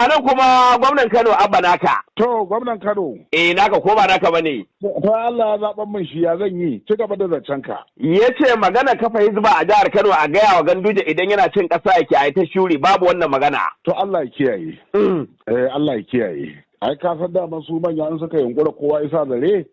A nan kuma gwamnan Kano, Abba naka. To, gwamnan Kano. Eh, naka ko ba naka bane. To, Allah ya zaɓan min shi, ya zan yi? Ci gaba da zancen ka. Ya ce magana kafa hizba a jihar Kano, a gaya wa Ganduje idan yana cin ƙasa yake a ta shuri, babu wannan magana. To, Allah ya kiyaye. Eh, Allah ya kiyaye. Ai ka san dama su manya in suka yunkura, kowa isa zare.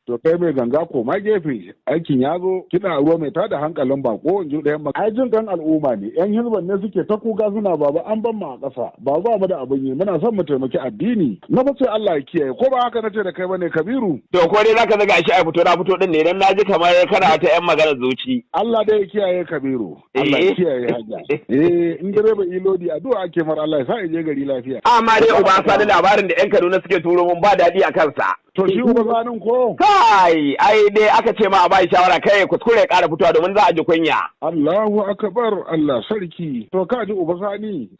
To, kai mai ganga koma gefe, aikin ya zo kiɗa ruwa mai tada hankalin bako, in ji ɗayan. Ai jin kan al'umma ne, yan hizban ne suke ta kuka suna, "Baba, an ban mu a ƙasa, ba ba mu da abin yi, muna son mu taimaki addini." Na fa ce Allah ya kiyaye, ko ba haka nace da kai bane, Kabiru? To, ko dai zaka zaga shi a fito na fito din ne, dan naji kamar kana wata yan magana zuci. Allah dai ya kiyaye, Kabiru, Allah ya kiyaye hanya. Eh, in direba ilodi, addu'a ake mar, Allah ya sa ya je gari lafiya. Amma dai uba sani, labarin da yan Kaduna suke turo mun ba daɗi a kansa. To, shi uba sanin ko? Kai, ai dai aka ce ma a bai shawara kai kuskure ya ƙara fitowa, domin za a ji kunya. Allahu akbar, Allah sarki. To, ka ji uba sani.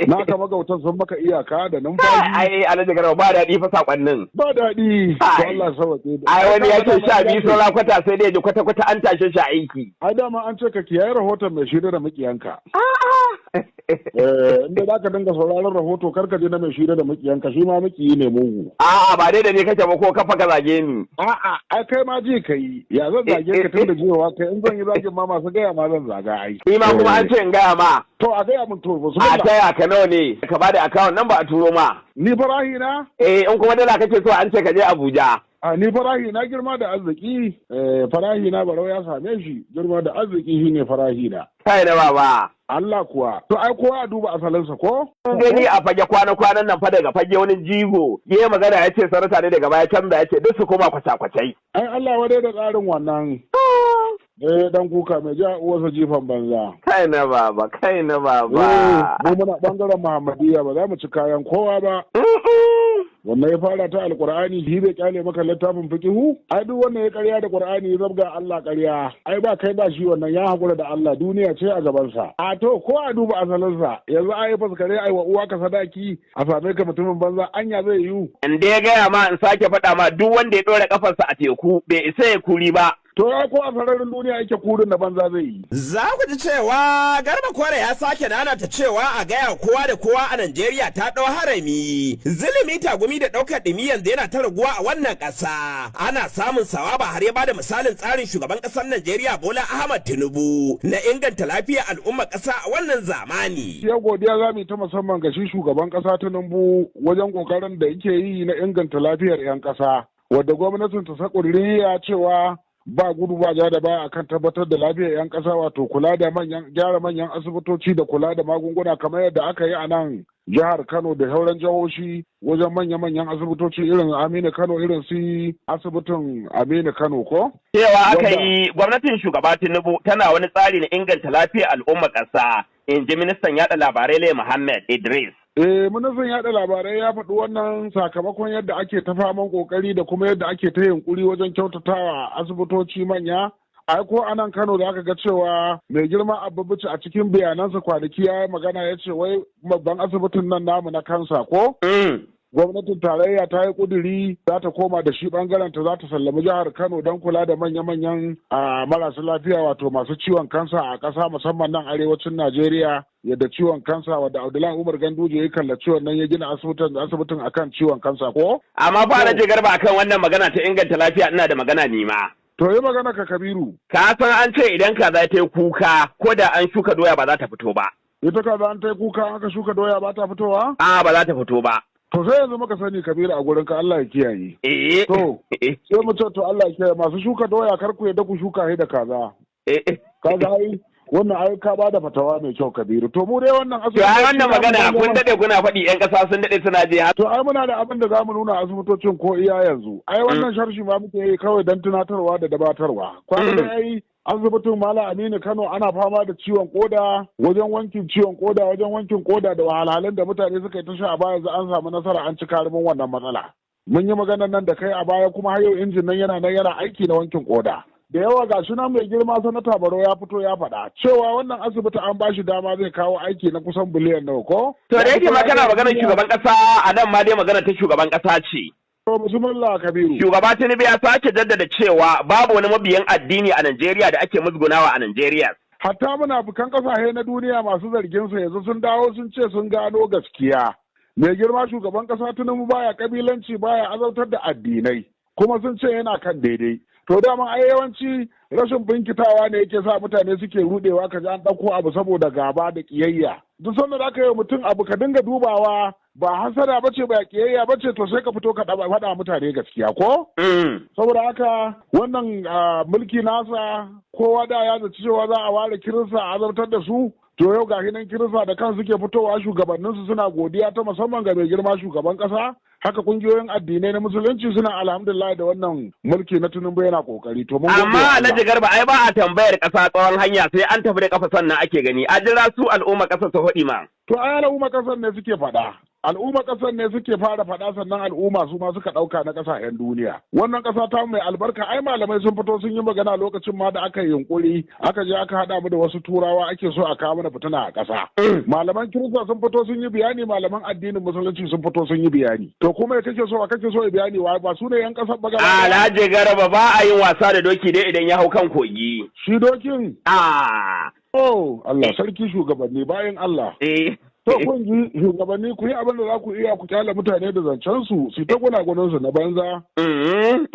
Na ka magautan sun maka iyaka da numfashi. Ai Alhaji Garba, ba daɗi fa sakonnin. Ba daɗi. To, Allah sauke. Ai wani ya ce 12 saura kwata sai dai ya ji kwata kwata an tashe shi aiki. Ai dama an ce ka kiyaye rahoton mai shirya da makiyanka. Eh, inda za ka dinga sauraron rahoto, kar ka je na mai shirya da makiyanka, shi ma makiyi ne mugu. A'a, ba dai da ni kake ba, ko kafa ka zage ni. A'a, ai kai ma ji kai. Ya zan zage ka tun da jiwa kai? In zan yi zagin ma, masu gaya ma zan zaga ai. Ni ma kuma an ce in gaya ma. To, a gaya min to. A taya ka nawa ne ka bada account nan ba a turo ma. Ni farahi na? Eh, in kuma dala kake so, an ce ka je Abuja. A ni farahi na girma da arziki, eh, farahi na Barau ya same shi, girma da arziki shine farahi na. Kai na baba. Allah kuwa. To, ai kowa a duba asalinsa ko? Kun gani a Fage kwana-kwanan nan fa, daga Fage wani jigo ya magana, ya ce sanata ne, daga baya canza, ya ce duk su koma kwaca-kwacai. Ai Allah wadai da tsarin wannan. Eh, dan kuka mai ja uwarsa jifan banza. Kai na baba, kai na Eh, baba. mu muna bangaren Muhammadiyya, ba za mu ci kayan kowa ba. Wannan ya fara ta Alkur'ani, shi bai kyale maka littafin fiqihu. Ai duk wannan ya karya da Qur'ani, ya zabga Allah karya. Ai ba kai ba shi, wannan ya hakura da Allah, duniya ce a gaban sa. A to, ko a duba asalinsa, yanzu ai faskare ai wa uwa ka sadaki, a same ka mutumin banza, anya zai yiwu? In dai ya gaya ma, in sake faɗa ma, duk wanda ya ɗora kafarsa a teku bai isa ya kuri ba. To, ai ko a sararin duniya yake, kurin da banza zai yi. Za ku ji cewa Garba Kore ya sake nanata cewa a gaya kowa da kowa a Najeriya ta ɗau harami. Zulumi, tagumi da ɗaukar ɗumi yanzu yana ta raguwa a wannan ƙasa. Ana samun sawaba, har ya bada misalin tsarin shugaban ƙasar Najeriya Bola Ahmad Tinubu na inganta lafiyar al'ummar ƙasa a wannan zamani. Yau godiya za mu yi ta musamman ga shi shugaban kasa Tinubu wajen kokarin da yake yi na inganta lafiyar 'yan kasa. Wadda gwamnatin ta sakuriya cewa ba gudu ba ja da baya akan tabbatar da lafiyar 'yan kasa, wato kula da manyan, gyara manyan asibitoci da kula da magunguna, kamar yadda aka yi a nan jihar Kano da sauran jihohi wajen manya-manyan asibitoci irin Aminu Kano, irin su asibitin Aminu Kano ko? Cewa aka yi gwamnatin shugaba Tinubu tana wani tsari na inganta lafiyar al'ummar ƙasa, in ji ministan yaɗa labarai Lai Muhammad Idris. Eh, ministan yaɗa labarai ya faɗi wannan sakamakon yadda ake ta faman ƙoƙari da kuma yadda ake ta yunƙuri wajen kyautatawa asibitoci manya. Ai ko a nan Kano da aka ga cewa mai girma Abba Bichi a cikin bayanansa kwanaki ya yi magana, ya ce wai babban asibitin nan namu na kansa ko? Gwamnatin tarayya ta yi kuduri za ta koma da shi bangaren ta, za ta sallami jihar Kano don kula da manya-manyan marasa lafiya, wato masu ciwon kansa a ƙasa, musamman nan arewacin Najeriya, yadda ciwon kansa wadda Abdullahi Umar Ganduje ya kalla ciwon nan, ya gina asibitin akan ciwon kansa ko? Amma fa na Garba, akan wannan magana ta inganta lafiya, ina da magana ni ma. To, yi magana ka, Kabiru. Ka san an ce idan kaza ta yi kuka, ko da an shuka doya ba za ta fito ba. Ita kaza an ta yi kuka, aka shuka doya ba ta fitowa? A, ba za ta fito ba. To, sai yanzu muka sani, Kabiru, a gurin ka, Allah ya kiyaye. Eh. To, sai mu ce to Allah ya kiyaye masu shuka doya, kar ku yadda ku shuka da kaza. Eh. Kaga ai wannan ai ka bada fatawa mai kyau, Kabiru. To, mu dai wannan To, ai wannan magana kun dade kuna faɗi, yan ƙasa sun dade suna je. To, ai muna da abin da zamu nuna asibitocin ko iya yanzu. Ai wannan sharshi ma muke yi kawai don tunatarwa da dabatarwa. Kwana da ai asibitin Malam Aminu Kano ana fama da ciwon koda, wajen wankin ciwon koda, wajen wankin koda da wahalhalun da mutane suka yi ta sha a baya, yanzu an samu nasara, an ci karimin wannan matsala. Mun yi maganar nan da kai a baya, kuma har yau injin nan yana nan yana aiki na wankin koda. Da yawa ga shi nan mai girma sanata Barau ya fito ya faɗa cewa wannan asibiti an ba shi dama zai kawo aiki na kusan biliyan nawa ko? To, da yake ma kana maganar shugaban ƙasa, a nan ma dai magana ta shugaban ƙasa ce. To, bismillah, Kabiru. Shugaba Tinubu ya sake jaddada cewa babu wani mabiyan addini a Najeriya da ake musgunawa a Najeriya. Hatta munafukan kasashe na duniya masu zargin sa yanzu sun dawo sun ce sun gano gaskiya. Mai girma shugaban kasa Tinubu baya kabilanci, baya azabtar da addinai, kuma sun ce yana kan daidai. To dama ai yawanci rashin binkitawa ne yake sa mutane suke rudewa, ka ji an ɗauko abu saboda gaba da ƙiyayya. Duk sanda za ka yi mutum abu, ka dinga dubawa, ba hasada ba ce, ba ƙiyayya ba ce, to sai ka fito ka faɗa mutane gaskiya ko? Saboda haka wannan mulki nasa, kowa da ya zaci cewa za a ware Kirista a azabtar da su. To yau gashi nan Kirista da kan suke fitowa, shugabanninsu suna godiya ta musamman ga mai girma shugaban kasa. Haka kungiyoyin addinai na Musulunci suna alhamdulillah da wannan mulki na Tinubu, yana kokari. To mun gode Amma wa Allah. Alhaji Garba, ai ba a tambayar ƙasa tsawon hanya sai an tafi da kafa sannan ake gani. A jira su al'umma ƙasa su faɗi ma. To ai al'umma kasar ne suke faɗa. Al'umma kasar ne suke fara faɗa, sannan al'umma su ma suka ɗauka na ƙasashen duniya. Wannan ƙasa ta mai albarka, ai malamai sun fito sun yi magana lokacin ma da aka yi yunkuri aka je aka haɗa mu da wasu Turawa, ake so a kawo mana fitina a ƙasa. Malaman Kirista sun fito sun yi bayani, malaman addinin Musulunci sun fito sun yi bayani. To kuma ya kake so a kake so ya bayani wa ba su ne yan ƙasar ba gaba ɗaya? Alhaji Garba, ba a yin wasa da doki dai idan ya hau kan kogi. Shi dokin. Ah. Oh, Allah sarki shugabanni bayan Allah. To kun ji shugabanni, ku yi abin da za ku iya, ku kyale mutane da zancen su, su ta gunagunin su na banza.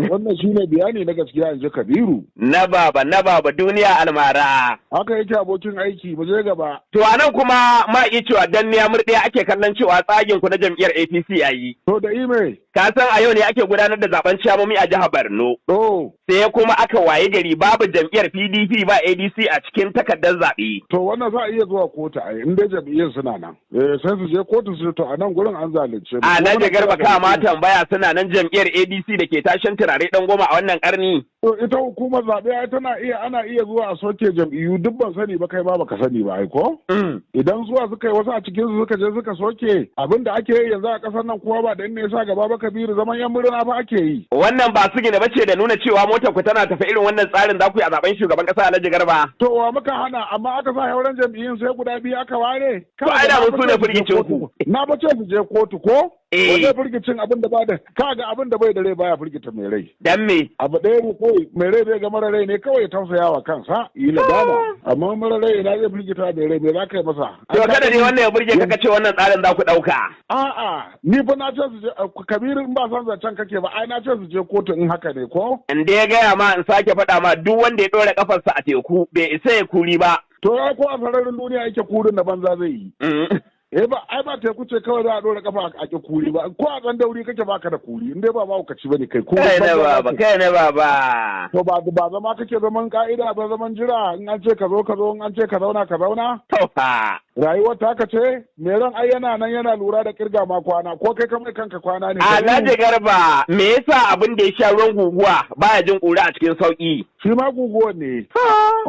Wannan shine bayani na gaskiya, in ji Kabiru. Na baba, na baba, duniya almara. Haka yake, abokin aiki, mu je gaba. To a nan kuma ma iya cewa danniya murɗiya ake kallon cewa tsagin ku na jam'iyyar APC yayi. To da ime. Ka san a yau ne ake gudanar da zaben ciyamomi a jihar Borno. To. Sai kuma aka waye gari babu jam'iyyar PDP ba ADC a cikin takardar zaɓe. To wannan za a iya zuwa kotu ai, in dai jam'iyyar suna nan. Eh, sai su je kotu su ce to a nan gurin an zalunce mu. Alhaji Garba, ka ma tambaya, suna nan jam'iyyar ADC da ke tashin turare dan goma a wannan karni? To ita hukumar zaɓe ai tana iya, ana iya zuwa a soke jam'iyyu duk. Ban sani ba, kai ba baka sani ba ai ko? Idan zuwa suka yi, wasu a cikin su suka je suka soke abin da ake yi yanzu a ƙasar nan kuwa, ba da inda ya sa gaba ba, Kabiru, zaman yan murna fa ake yi. Wannan ba su gina bace da nuna cewa motar ku tana tafe, irin wannan tsarin za ku yi a zaben shugaban kasa, Alhaji Garba? To wa muka hana? Amma aka sa hauren jam'iyyun sai guda biyu aka ware. To ai da mun su ne firgicin ku. Na ba ce su je kotu ko? Eh. Wanda firgicin abin da ba da kaga abin da bai da rai baya firgita mai rai. Dan me? Abu ɗaya ne kawai, mai rai bai ga mara rai ne kawai ya tausaya wa kansa yi ladama, amma mara rai ina zai firgita mai rai? Me za ka yi masa? To kada ne wannan ya burge ka, ce wannan tsarin za ku ɗauka. A'a, ni fa na ce su je, Kabiru, in ba san zancen kake ba, ai na ce su je kotu in haka ne ko? In dai ya gaya ma, in sake faɗa ma, duk wanda ya ɗora kafarsa a teku bai isa ya kuri ba. To ai ko a sararin duniya yake, kurin na banza zai yi. Eh, ba ai ba teku ce kawai za a ɗora kafa a ki kuri ba, ko a tsan dauri kake baka da kuri, in dai ba mahaukaci bane kai, kurin Kai na banza za baba, ka yi. kai na baba. To ba zama kake zaman ka'ida ba, zaman jira, in an ce ka zo ka zo, in an ce ka zauna ka zauna. To fa. Rayuwar taka ce? Mai ran ai yana nan yana lura da kirga ma kwana, ko kai ka mai kanka kwana ne? Alhaji Garba, me yasa abin da ya sha ruwan guguwa baya jin ƙura a cikin sauƙi? Shi ma guguwa ne.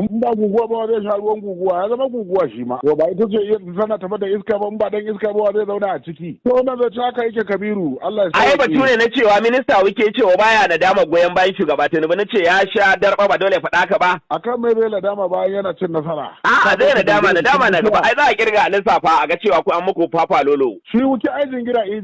In ba guguwa ba zai sha ruwan guguwa, ya zama guguwa shi ma. To ba ita ce iya tana tafa da iska ba? In ba dan iska ba zai zauna a ciki? To wannan zai ci haka yake, Kabiru, Allah ya Ai sauke. batu ne na cewa minista Wike cewa baya nadama goyon bayan shugaba Tinubu, na ce ya sha darba, ba dole ya faɗa ka ba. Akan mai bai ladama bayan yana cin nasara? A'a, zai nadama, nadama na gaba. Ai za a kirga a lissafa a ga cewa ku an muku fafa lolo. Shi Wike ai jingira yi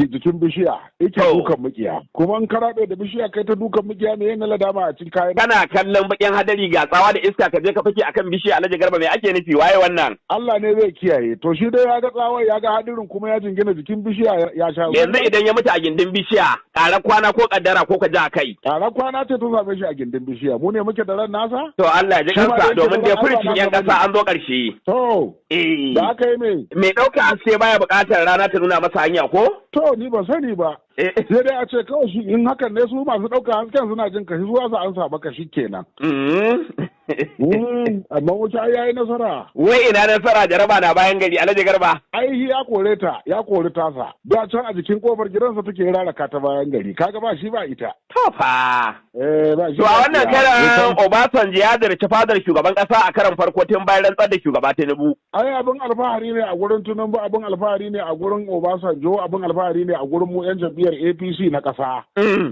jikin bishiya yake To. dukan mukiya, kuma in karabe da bishiya kai ta dukan mukiya, me yana ladama a cikin kayan? Kana kallon bakin hadari ga tsawa da iska, ka je ka fake akan bishiya, Alhaji Garba, me ake nufi? Waye wannan? Allah ne zai kiyaye. To shi dai ya ga tsawon, ya ga hadirin, kuma ya jingina jikin bishiya ya sha. Yanzu idan ya mutu a gindin bishiya, ƙara kwana ko kaddara ko ka ji a kai? Ƙara kwana ce ta same shi a gindin bishiya, mu ne muke da ran nasa? To Allah ya ji Shi ma kansa, da yake domin dai da ran furcin Allah yan na ƙasa an zo ƙarshe. To Eh. da aka yi mai Mai ɗauka haske baya buƙatar rana ta nuna masa hanya ko? To ni ban sani ba. Eh. Sai dai a ce kawai shi in hakan ne, su masu ɗauka hasken suna jin kashi zuwa su an sa maka shi kenan. Amma wuta ai yayi nasara. Wai ina nasara, jaraba na bayan gari, Alhaji Garba. Ai ya kore ta, ya kori tasa da can a jikin kofar gidansa take raraka ta bayan gari, kaga ba shi ba ita. To fa. Eh, ba shi To a ba wannan ita. karan Obasanjo ya ziyarci fadar shugaban kasa a karan farko tun bayan rantsar da shugaba Tinubu. Ai abin alfahari ne a gurin Tinubu, abin alfahari ne a gurin Obasanjo, abin alfahari ne a gurin mu yan jam'iyyar APC na ƙasa.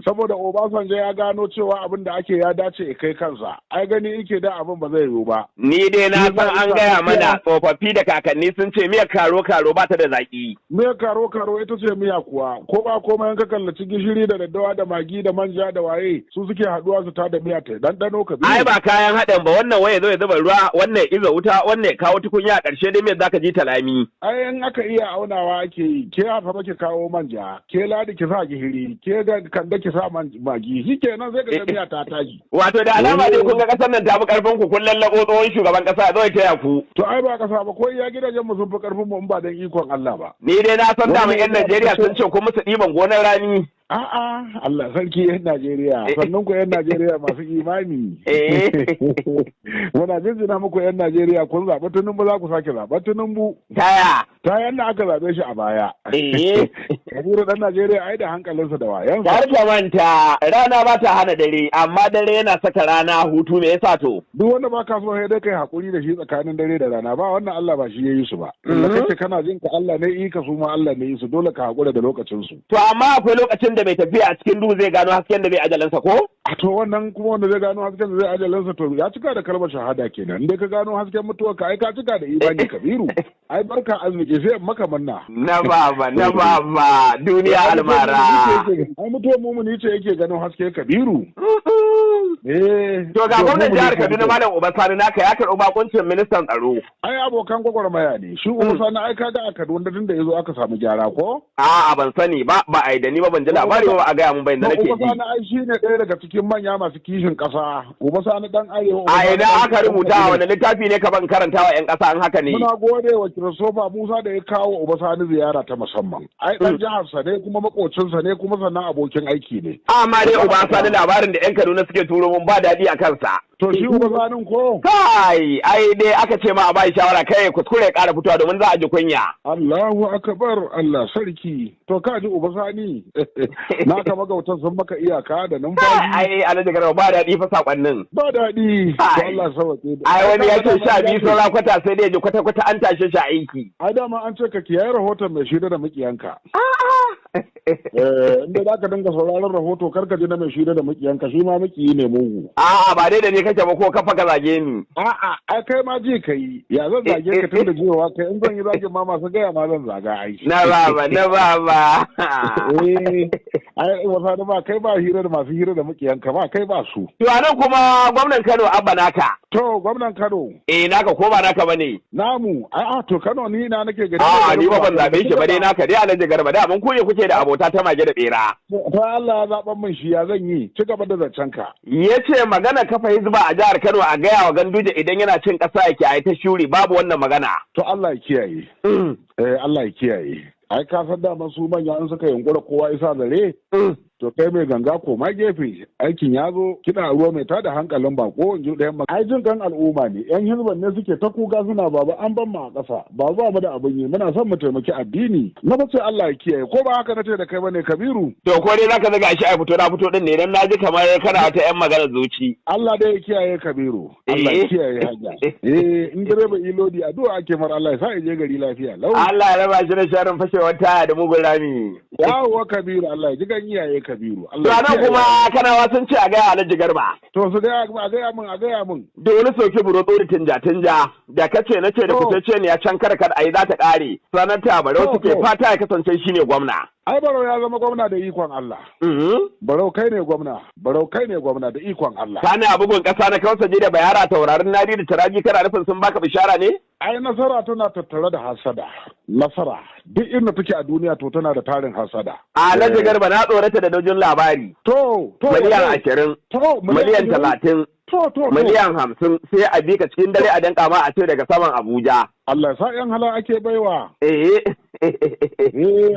Saboda Obasanjo ya gano cewa abin da ake ya dace ya kai kansa. Ai gani yake da gida abin ba zai yiwu ba. Ni dai na Ni san ba an isa gaya mana gaskiya. tsofaffi da kakanni sun ce miyar karo karo ba ta da zaƙi. Miya karo karo ita ce miya kuwa, ko ba komai in ka kallaci gishiri da daddawa da magi da manja da waye su suke haduwa su tada miya ta ɗanɗano ka Ai ba kayan haɗin ba, wannan waye zo ya zuba ruwa, wannan ya iza wuta, wannan ya kawo tukunya, a ƙarshe dai miyar zaka ji talami. Ai in aka iya aunawa ake yi, ke Asabe ki kawo manja, ke Ladi ki sa gishiri, ke ga Kande ki sa magi, shikenan sai ka ga miya ta tashi. Wato da alama dai kun ga ƙasar nan ta fi ƙarfin ku, kun lallaɓo tsohon shugaban ƙasa zo ya taya ku. To ai ba kasa ba, ko iya gidajen mu sun fi karfin mu in ba dan ikon Allah ba. Ni dai na san daman Wannan 'yan yana Najeriya da sun ce kun musu ɗiban gonar rani. A'a, Allah sarki 'yan Najeriya, sannan ku 'yan Najeriya masu imani. Muna jinjina muku 'yan Najeriya, kun zaɓi Tinubu, za ku sake zaɓen Tinubu. Taya. Ta yanda aka zaɓe shi a baya. Kabiru ɗan Najeriya ai da hankalinsa da wayansa. Kar ka manta, rana ba ta hana dare, amma dare yana saka rana hutu, me yasa to? Duk wanda ba ka so sai dai kai hakuri da shi tsakanin dare da rana, ba wannan Allah ba shi ya yi su ba. Inda kake kana jin ka Allah ne yi ka, su ma Allah ne yi su, dole ka hakura da lokacin su. To amma akwai lokacin da mai tafiya a cikin duhu zai gano hasken da bai ajalansa ko? A to wannan kuma wanda zai gano hasken da zai ajalansa, to ya cika da kalmar shahada kenan. In dai ka gano hasken mutuwar ka, ai ka cika da imani, Kabiru. Ai barka arziki, sai in maka manna. Na baba, na baba, duniya almara. Ai mutuwar mumuni ce yake ganin haske, Kabiru. To ga gwamnan mumuni jihar ce Kaduna yake. Malam Uba Sani naka ya karɓi bakuncin ministan tsaro. Ai abokan gwagwarmaya ne. Shi Uba Sani ai kaga a Kaduna tun da yazo aka samu gyara ko? A'a, ban sani ba, ba a yi da ni ba, ban ji labari ba, ba a gaya mun ba, yanzu nake Uba ji. Sani ai shi ne ɗaya daga cikin manya masu kishin ƙasa. Uba Sani ɗan arewa. Uba A Sani ina ɗan aka rubuta, a wani littafi ne ka ban karantawa 'yan ƙasa an haka ne? Muna gode wa Christopher Musa da ya kawo Uba Sani ziyara ta musamman. Ai ɗan jiharsa ne kuma makocinsa ne kuma sannan abokin aiki ne. Amma dai Uba Sani, labarin da 'yan Kaduna suke turo mun ba daɗi a kansa. To shi Uba Sanin ko? Kai, ai dai aka ce ma a bai shawara kai ya kuskure ya ƙara fitowa domin za a ji kunya. Allahu akbar, Allah sarki. To ka ji Uba Sani. Na ka magautan sun maka iyaka da Kai, numfashi. ai Alhaji Garba, ba daɗi fa sakonnin. Ba daɗi. To Ai. Allah sauke. Ai wani ya ce 12 saura kwata sai dai ya ji kwata-kwata an tashe shi a aiki. Ai dama an ce ka kiyaye rahoton mai shida da makiyanka. Eh, inda za ka dinga sauraron rahoto, kar ka ji na mai shida da makiyanka, shi ma makiyi ne mugu. A'a, ba dai da ni kake ba, ko kafa ka zage ni. A'a, ai kai ma ji ka yi. Ya zan zage ka tun da jiwa kai, in zan yi zagin ma masu gaya ma zan zaga ai. Na baba, na baba. Eh, ai wasa da ba kai ba hira da masu hira da makiyanka, ba kai ba su. To anan kuma gwamnan Kano Abba naka. To gwamnan Kano. Eh, naka ko ba naka bane? Namu, ai a to Kano ni ina nake gani. A'a, ni ba ban zabe shi ba dai, naka dai Alhaji Garba, da mun kuye kuke da abota ta mage da bera. To Allah ya zaɓan min shi, ya zan yi, ci gaba da zancen ka. Ya ce magana kafa hizba a jihar Kano, a gaya wa Ganduje idan yana cin ƙasa yake a yi ta shuri, babu wannan magana. To Allah ya kiyaye. Eh, Allah ya kiyaye. Ai ka san dama su manya in suka yunkura kowa isa zare. To kai mai ganga koma gefe, aikin ya zo kiɗa ruwa mai tada hankalin bako, in ji ɗayan. Ai jin kan al'umma ne, yan hizban ne suke ta kuka suna baba an ban mu a ƙasa, ba ba mu da abin yi, muna son mu taimaki addini. Na ce Allah ya kiyaye, ko ba haka nace da kai bane, Kabiru? To ko dai zaka zaga shi ai fito na fito din ne, dan naji kamar kana wata yan magana zuci. Allah dai ya kiyaye, Kabiru, Allah ya kiyaye hanya. Eh, in direba ilodi addu'a ake mar, Allah ya sa ya je gari lafiya lau. Allah ya raba shi da sharrin fashewar taya da mugun rami. Yawwa Kabiru, Allah ya ji gan iyaye, Kabiru. To Allah ya nan kiyaye. kuma Kanawa sun ce a gaya Alhaji Garba. To su gaya, a gaya min, a gaya min. Da wani soki buro tsori tinja tinja da kace na ce da kucece ne ya can karkar ayi za ta kare. Sanata Barau suke fata ya kasance shine gwamna. Ai Barau ya zama gwamna da ikon Allah. Barau kai ne gwamna, Barau kai ne gwamna da ikon Allah. Kana bugun kasa na kausa je da bayara taurarin Nadi da Taraji, kana nufin sun baka bishara ne? Ai nasara tana tattare da hasada. Nasara duk inda take a duniya to tana da tarin hasada. Alhaji Garba, na tsorata da dojin labari. To Miliyan 20, to miliyan 30, to miliyan 50, sai a bi ka cikin dare a danka ma a ce daga saman Abuja. Allah ya sa yan hala ake baiwa. Eh.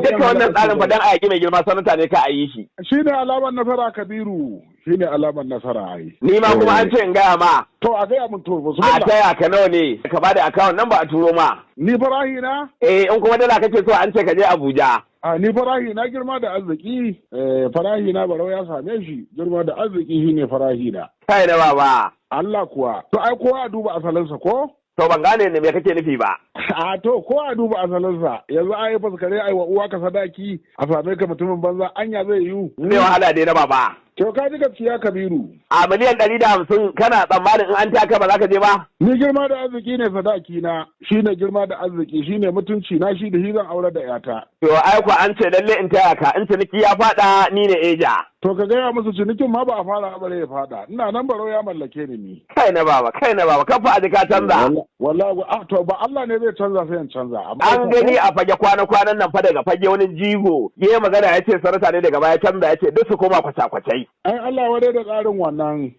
Duka wannan tsarin fa dan a yaƙi mai girma sanata ne ka a yi shi. Shine alamar nasara, Kabiru. Shine alamar nasara ai. Ni ma kuma an ce in gaya ma. To a gaya min to. A taya ka nawa ne, ka bada account nan ba a turo ma. Ni farahi na? Eh, in kuma dala kake so, an ce ka je Abuja. A ni farahi na girma da arziki, eh, farahi na Barau ya same shi, girma da arziki shine farahi na. Kai na baba. Allah kuwa. To ai kowa a duba asalinsa ko? To ban gane ne me kake nufi ba. A to, ko a duba asalinsa, yanzu a yi faskare a yi wa uwa ka sadaki a same ka mutumin banza, anya zai yiwu? Zai wahala dai na baba. To, ka ji gaskiya, Kabiru. A 150,000,000 kana tsammanin in an taka ba za ka je ba? Ni girma da arziki ne sadaki na, shine girma da arziki, shine mutunci na, shi da shi zan aure da yata. To ai ko an ce lalle in taya ka, in ciniki ya fada ni ne eja. To, ka gaya musu cinikin ma ba a fara bare ya fada. Ina nan, baro ya mallake ni ni. Kai na baba, kai na baba, kafa a ka canza. Wallahi, ah to, ba Allah ne zai canza sai in canza. An gani a fage kwana-kwanan nan fa, daga fage wani jigo ya yi magana ya ce sarauta ne, daga baya canza ya ce duk su koma kwaca-kwacai. Ai Allah wadai da tsarin wannan.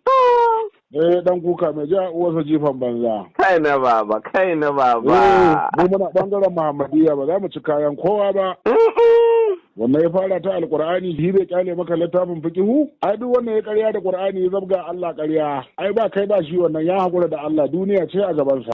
Eh, dan kuka mai ja uwarsa jifan banza. Kai na baba, kai na baba. Mu muna bangaren Muhammadiyya, ba za mu ci kayan kowa ba. Wannan ya fara ta Alkur'ani, shi bai kyale maka littafin fiqihu. Ai duk wannan ya karya da Qur'ani, ya zabga Allah karya. Ai ba kai ba shi, wannan ya hakura da Allah, duniya ce a gabansa.